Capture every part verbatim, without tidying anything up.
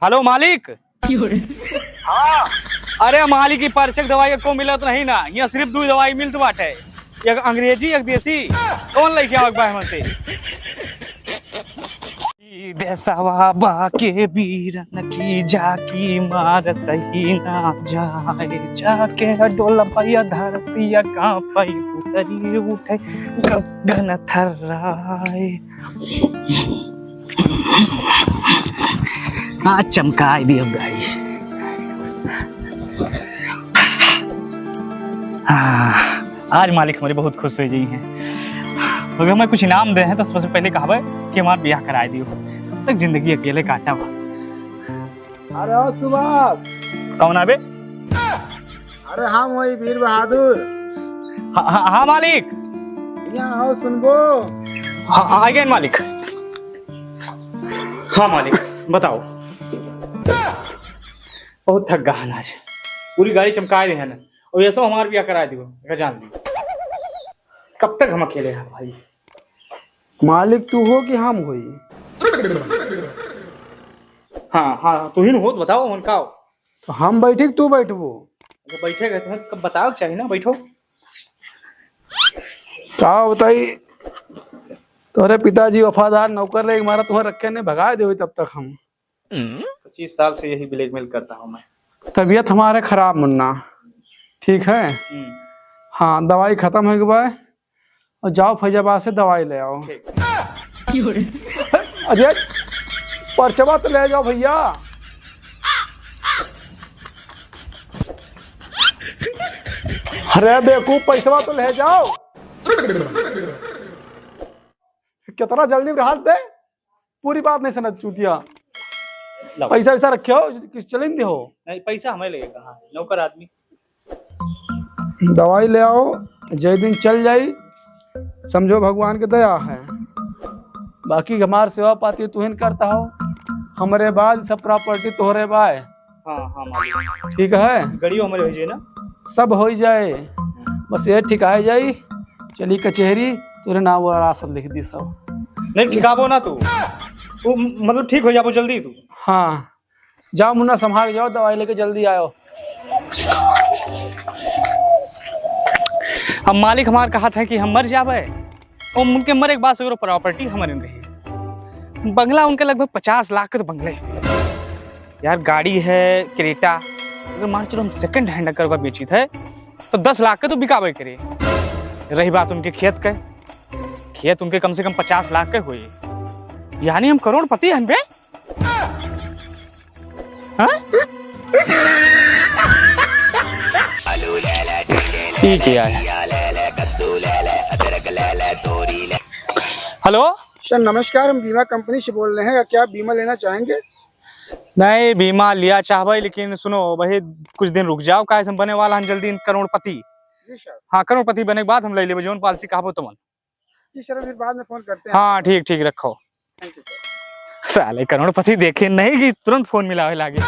हेलो मालिक। हाँ। अरे मालिक, ई पर्चे क दवाई एक्को मिलत नहीं ना, यहाँ सिर्फ दुइ दवाई मिलत बाटे, एक अंग्रेजी, एक देसी। कौन लइके आवे के बा हमसे? ई देसवा बा के बीरन की जाकी मार सही ना जाए, जाके डोलपैया धरतिया कांपै उतरी उठे गगन थर्राए। आज चमकाए दियो गाई। हाँ, आज मालिक हमरे बहुत खुश होइ जइहैं। अगर हमें कुछ इनाम देहैं तो सबसे पहिले कहबै कि हमार बियाह कराए दियो, तब तक जिंदगी अकेले काटब। अरे ओ सुभाष। कौन आबे? अरे हम वही वीर बहादुर। हाँ, हाँ, हाँ मालिक। यहाँ आओ सुनबो। हाँ, आ गए मालिक। हाँ मालिक, बताओ। बहुत थक गया हन आज, पूरी गाड़ी चमकाए दिहन। और ऐसो हमार बियाह कराए दियो, एका जान ली। कब तक हम अकेले हैं भाई? मालिक तू हो कि हम होई? हाँ, हाँ, तू ही न हो, तो बताओ, मन का हो? तो हम बैठी कि तू बैठबो? अच्छा, बैठे गए तो कब बताओ, चाहिए ना, बैठो। का बताई, तोरे पिताजी वफादार नौकर रहे, हमारा तुम्हें रखे नहीं, भगा देवे तब तक हम। पच्चीस साल से यही ब्लैकमेल करता हूँ मैं। तबीयत हमारे खराब मुन्ना, ठीक है? हम्म। हाँ, दवाई खत्म हो गई बा, और जाओ फैजाबाद से दवाई ले आओ। ठीक। अरे, पर्चवा तो ले जाओ भैया। अरे बेवकूफ, पैसवा तो ले जाओ। कितना जल्दी में हाथ दे, पूरी बात नहीं समझ चूतिया। लाओ। पैसा वैसा रखे हो कि चले दे हो? नहीं, पैसा हमें लगेगा। हाँ, नौकर आदमी। दवाई ले आओ, जय दिन चल जाई, समझो भगवान के दया है। बाकी हमार सेवा पाती तुहिन करता हो, हमरे बाद सब प्रॉपर्टी तोहरे बाय। हाँ, हाँ, मालिक। ठीक है? गड़ियो हमरे होइ जाए ना? सब होइ जाए, बस ये ठिकाए जाई, चली कचेहरी, तोरे नाम और सब लिख दी सब। नहीं, ठिकाबो ना तू, तू मतलब ठीक होइ जाबो जल्दी तू। हाँ, जाओ मुन्ना, संभाल के जाओ, दवाई लेके जल्दी आयो। अब मालिक हमार कहत है कि हम मर जाबे, और उनके मरे के बाद सगरो प्रॉपर्टी हमरे रही। बंगला उनके लगभग पचास लाख के तो बंगले है। यार, गाड़ी है क्रेटा, अगर मान चलो हम सेकंड हैंड अगर ओका बेचित है, तो दस लाख के तो बिकाबे करे। रही बात उनके खेत के, खेत उनके कम से कम पचास लाख के होई, यानी हम करोड़पति हन बे। हाँ? ठीक है यार। हेलो। सर नमस्कार, हम बीमा कंपनी से बोल रहे हैं, क्या आप बीमा लेना चाहेंगे? नहीं, बीमा लिया चाहबे, लेकिन सुनो भाई, कुछ दिन रुक जाओ, काहे से हम बने वाला हन जल्दी करोड़पति। जी सर। हाँ, करोड़पति बने के बाद हम ले लेबे जौन पॉलिसी कहबो तमन। जी सर, फिर बाद में फोन करते हैं। हाँ, ठीक, ठीक, रखो। Thank you सर। साले करोड़पति देखे नहीं कि तुरंत फोन मिलावे लागे।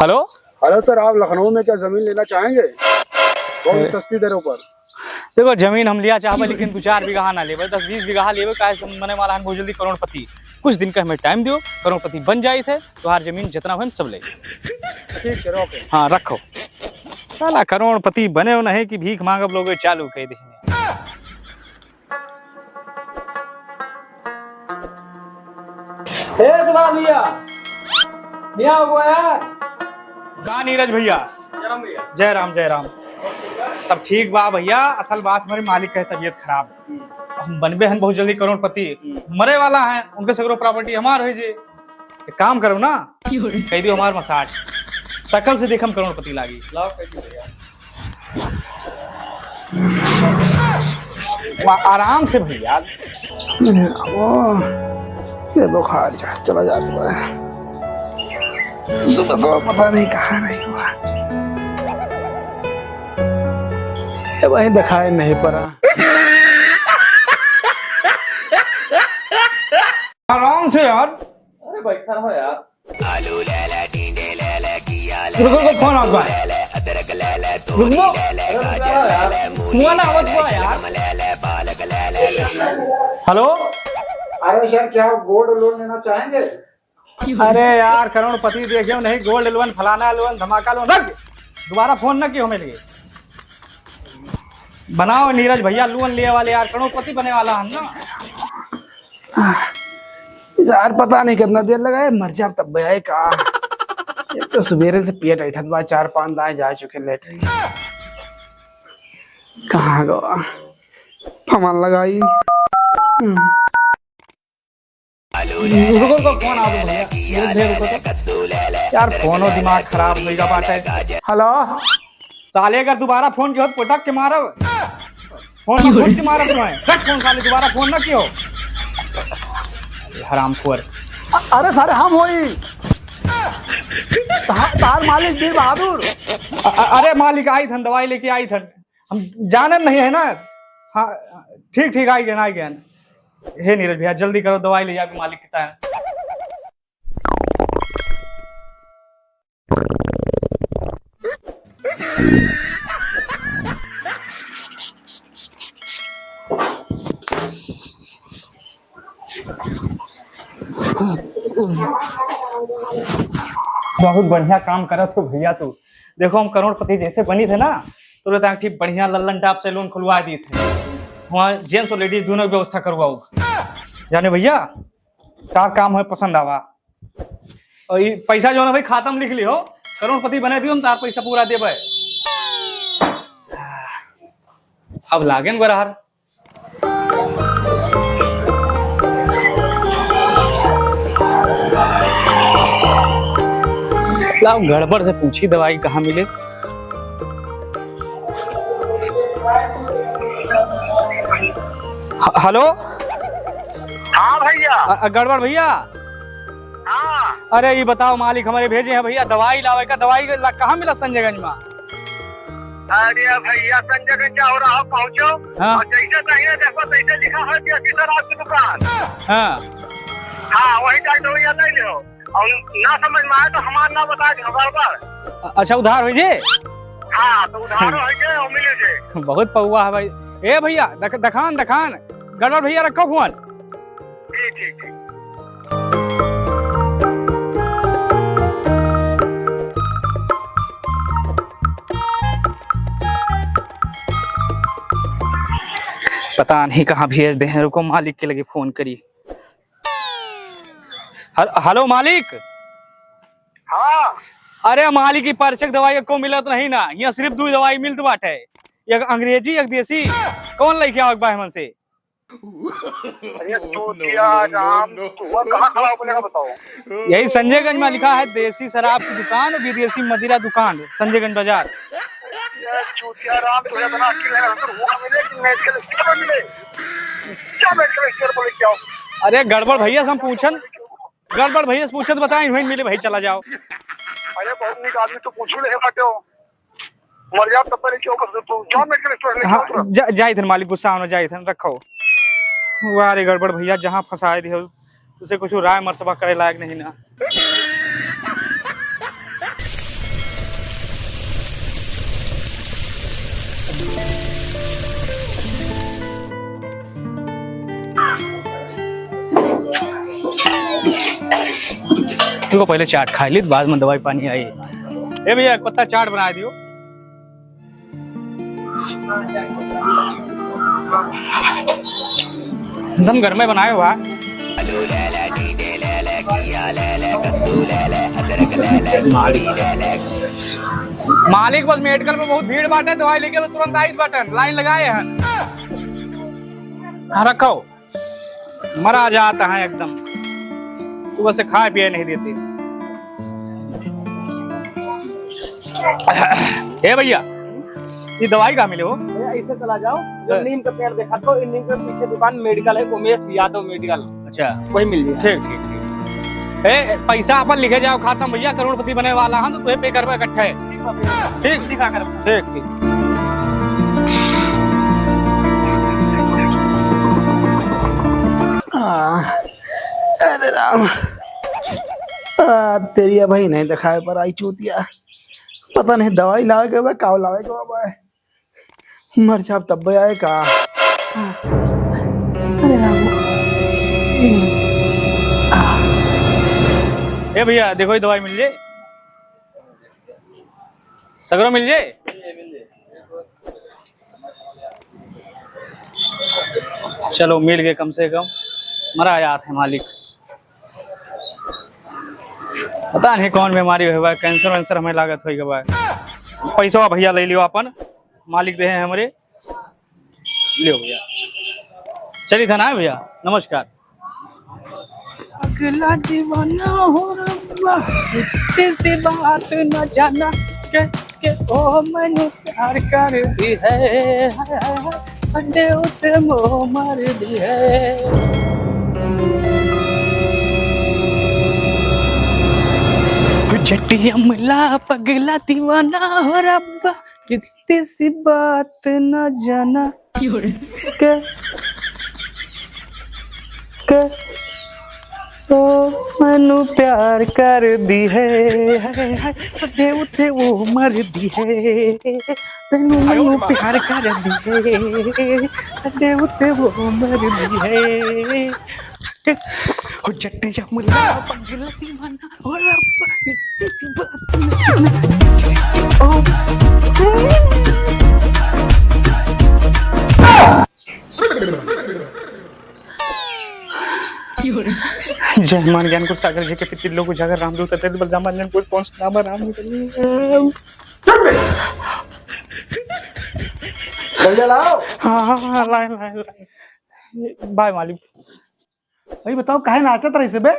हेलो। हेलो सर, आप लखनऊ में क्या जमीन लेना चाहेंगे? बहुत अरे। सस्ती दरों पर। देखो, जमीन हम लिया चाहबे, लेकिन दो चार बीघा ना लेबे, दस बीस बीघा लेबे, काहे से हम बने वाला हन बहुत जल्दी करोड़पति। कुछ दिन का हमें टाइम दियो, करोड़पति बन जाइत है, तोहार जमीन जितना होए हम सब ले। ठीक सर, ओके। हाँ, रखो। साला करोड़पति बने हो नहीं कि भीख मांगब लोग चालू कइ दे। ए सुभाष भैया, भैया हो यार। का नीरज भैया? जय राम भैया। जय राम, जय राम। सब ठीक बा भैया, असल बात हमरे मालिक के तबीयत खराब है। हम बनबे हन बहुत जल्दी करोड़पति, हम्म। मरे वाला है, उनके सगरो प्रॉपर्टी हमार होइ जे। एक काम करो ना, कइ दियो हमार मसाज, सकल से देख हम करोड़पति लागी। लाओ, कइ दियो भैया। वाह, आराम से भैया। ओ, ये बुखार जा, चला जाता है। सुबह सुबह पता नहीं कहाँ नहीं हुआ। ये वहीं दिखाई नहीं पड़ा। आराम से यार। अरे बैठा रहो यार। रुको, रुको, फोन आ रहा है। रुको। मुआ ना आवत हुआ यार। हेलो। अरे सर, क्या आप गोल्ड लोन लेना चाहेंगे? अरे यार, करोड़पति देखे नहीं, गोल्ड लोन, फलाना लोन, धमाका लोन, रख। दोबारा फोन ना कियो मेरे लिए। बनाओ नीरज भैया, लोन लिए वाले यार, करोड़पति बने वाला हम ना। आह, यार, पता नहीं कितना देर लगा है, मर जाब तब आए का। एक तो सुबेरे से पेट ऐठत बा, चार पांच दाएं जा चुके लेटरिन। कहाँ गवा? फमान लगाई। हम्म। रुको, रुको, फोन आ रहा है भैया। नीरज भैया, रुको तो। यार, फोनो दिमाग खराब होइगा बाटे। हेलो। साले, अगर दोबारा फोन कियो तो पटक के मारब। फोन में घुस के मारब तुम्हें। रख फोन साले, दोबारा फोन ना कियो। हरामखोर। अ-, अरे सारे, हम होई। तहा-, तार मालिक वीर बहादुर। अ-, अ-, अरे मालिक, आइत हन, दवाई लेके आइत हन। हम जानन नहीं है ना। हाँ, ठीक, ठीक, आइ गए, आइ गए। हे नीरज भैया, जल्दी करो, दवाई ले जाके मालिक के तान। बहुत बढ़िया काम करत हो भैया तू। देखो, हम करोड़पति जैसे बनी थे ना, तो रहता ठीक बढ़िया लल्लन टाप सैलून खुलवा दी थे। वहाँ जेंट्स और लेडीज दोनों की व्यवस्था करवाओ। जाने भैया, तार काम है पसंद आवा। और ये पैसा जो है ना भाई, खाता में लिख लियो, करोड़पति बने दियो, हम तार पैसा पूरा देबे। अब लागेन बरहर। लाओ, गड़बड़ से पूछी दवाई कहाँ मिले। ह-, हेलो। हाँ भैया। अ, अ, गड़बड़ भैया। हाँ। अरे, ये बताओ, मालिक हमारे भेजे हैं भैया, दवाई लावे का, दवाई ला-, कहाँ मिला संजयगंज में? अरे भैया, संजयगंज चौराहा पहुँचो हाँ। और जैसे दाहिने देखो, तैसे लिखा है देसी शराब की दुकान। हाँ। हाँ, वही जाके दवाई ले लो। और ना समझ में आए तो हमार ना बता दो, गड़बड़। अ-, अच्छा, उधार होइ जे? हाँ, तो उधार होइ जे और मिले जे। बहुत पौवा है भाई। ए भैया, दख-, दखान, दखान। गड़बड़ भैया, रखो फोन। ठीक, ठीक, ठीक। पता नहीं कहाँ भेज दे हैं, रुको मालिक के लगे फोन करी। हल-, हेलो मालिक। हाँ। अरे मालिक, ई पर्चे क दवाई एको मिलत नहीं ना, यहाँ सिर्फ दुइ दवाई मिलत बाटे, एक अंग्रेजी, एक देसी। कौन लेके आवे के बा हमन से? अरे चूतिया राम, तू हुआ कहाँ खड़ा हो, बोलेगा बताओ। यही संजयगंज में लिखा है, देसी शराब की दुकान, विदेशी मदिरा दुकान, संजयगंज बाजार। ये चूतिया राम, तू इतना अक्ल है, तो हुआ मिले कि मेडिकल स्टोर में मिले? क्या मेडिकल स्टोर पर लेके आओ? अरे गड़बड़ भैया से हम पूछन, गड़बड़ भैया से पूछत बताई, वहीं मिले भाई, चला जाओ। अरे बहुत नीक आदमी, तू पूछू ले बाटे हो। मर जाओ तब पर क्यों कर तू? जाओ मेडिकल स्टोर लेके हाँ, आओ तुरंत। जा, जाइत हन मालिक, गुस्सा होना जाइत हन, रखो। वाह रे गड़बड़ भैया, जहाँ फंसाए दियो, तुसे कुछ राय मशवरा करे लायक नहीं ना। देखो, पहले चाट खाइ ली, बाद में दवाई पानी आई। ए भैया, एक पत्ता चाट बनाइ दियो। एकदम घर में बनाए हुआ। मालिक, बस मेडिकल में बहुत भीड़ बाटे, दवाई लेके बस तुरंत आइत बाटन, लाइन लगाए हन। हाँ, रखो। मरा जाता है एकदम, सुबह से खाए पिए नहीं देते। ए भैया, ये दवाई कहाँ मिले हो? भैया, ऐसे चला जाओ, जो हाँ। नीम का पेड़ देखा तो, इन नीम के पीछे दुकान मेडिकल है, उमेश यादव मेडिकल। अच्छा। वही मिल जाए। ठीक, ठीक, ठीक। ए, पैसा अपन लिखे जाओ खाता में भैया, करोड़पति बने वाला हम, तो तुहे पे करबे इकट्ठे। ठीक बा भैया। ठीक? दिखा कर। ठीक, ठीक। आ, अरे राम। आ, तेरी अब भाई नहीं दिखाए पर आई चूतिया। पता नहीं दवाई लावे के बा, काव लावे के बा। मर जाब तब आए का? अरे राम। ए भैया, देखो, ये दवाई मिल जाए। सगरो मिल जाए। चलो, मिल गए कम से कम। मरा जात है मालिक। पता नहीं कौन बीमारी हुई बा, कैंसर वैंसर हमें लागत होई गवा। पैसा भैया ले लियो अपन, मालिक दे हैं हमरे। लियो भैया, चली था ना भैया, नमस्कार। अगला दीवाना हो रब्बा, किसी बात न जाना के, के ओ मैंने प्यार कर दी है, हाय, हाय, हाय, संडे उठे मो मर दी है। झट यमला पगला दीवाना हो रब्बा, इतनी सी बात न जाना के, के ओ मैनू प्यार कर दी है, हाय, हाय, सदे उते वो मर दी है, तैनू मैनू प्यार कर दी है, सदे उते वो मर दी है। हो जट यमला पगला दीवाना, हो रब्बा, इतनी सी बात न जाना। ओ। जय हनुमान ज्ञान गुण सागर जी के पितृ लोक उजागर रामदूत अतिरथ बलराम अंजन पुत्र पवन सुत नामा राम। भैया लाओ। हाँ, हाँ, हाँ, लाए, लाए, लाए। बाय मालिक। भाई बताओ, काहे नाचत रही से बे?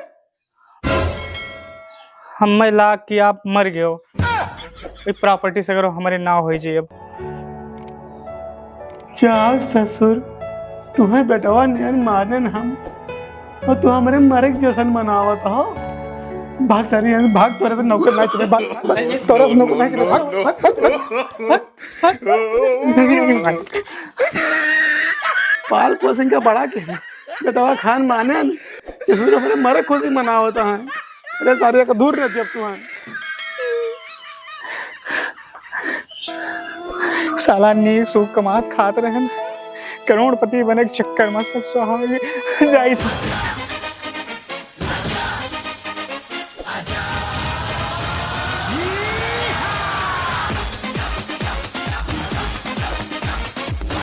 हमें लाग कि आप मर गए हो। ये प्रॉपर्टी सगरो हमरे नाव होई जाई अब। जा ससुर, तुम्हें बेटवा नियन मानेन हम, और तू हमरे मरे के जश्न मनावत हो। भाग सारी यहाँ से, भाग, तोरे से नौकर ना चले, भाग, भाग, भाग, तोरे से नौकर ना चले, भाग, भाग, भाग, भाग, भाग। पाल पोस इनका बड़ा के हैं। बेटवा खान मानेन, ये ससुर हमरे मरे खुशी मनावत हैं। अरे सारे का दूर रहती अब तू हैं। साला नीक सूख कमात खात रहेन, करोड़पति बने के चक्कर में सब स्वाहा हो गए। जाई तो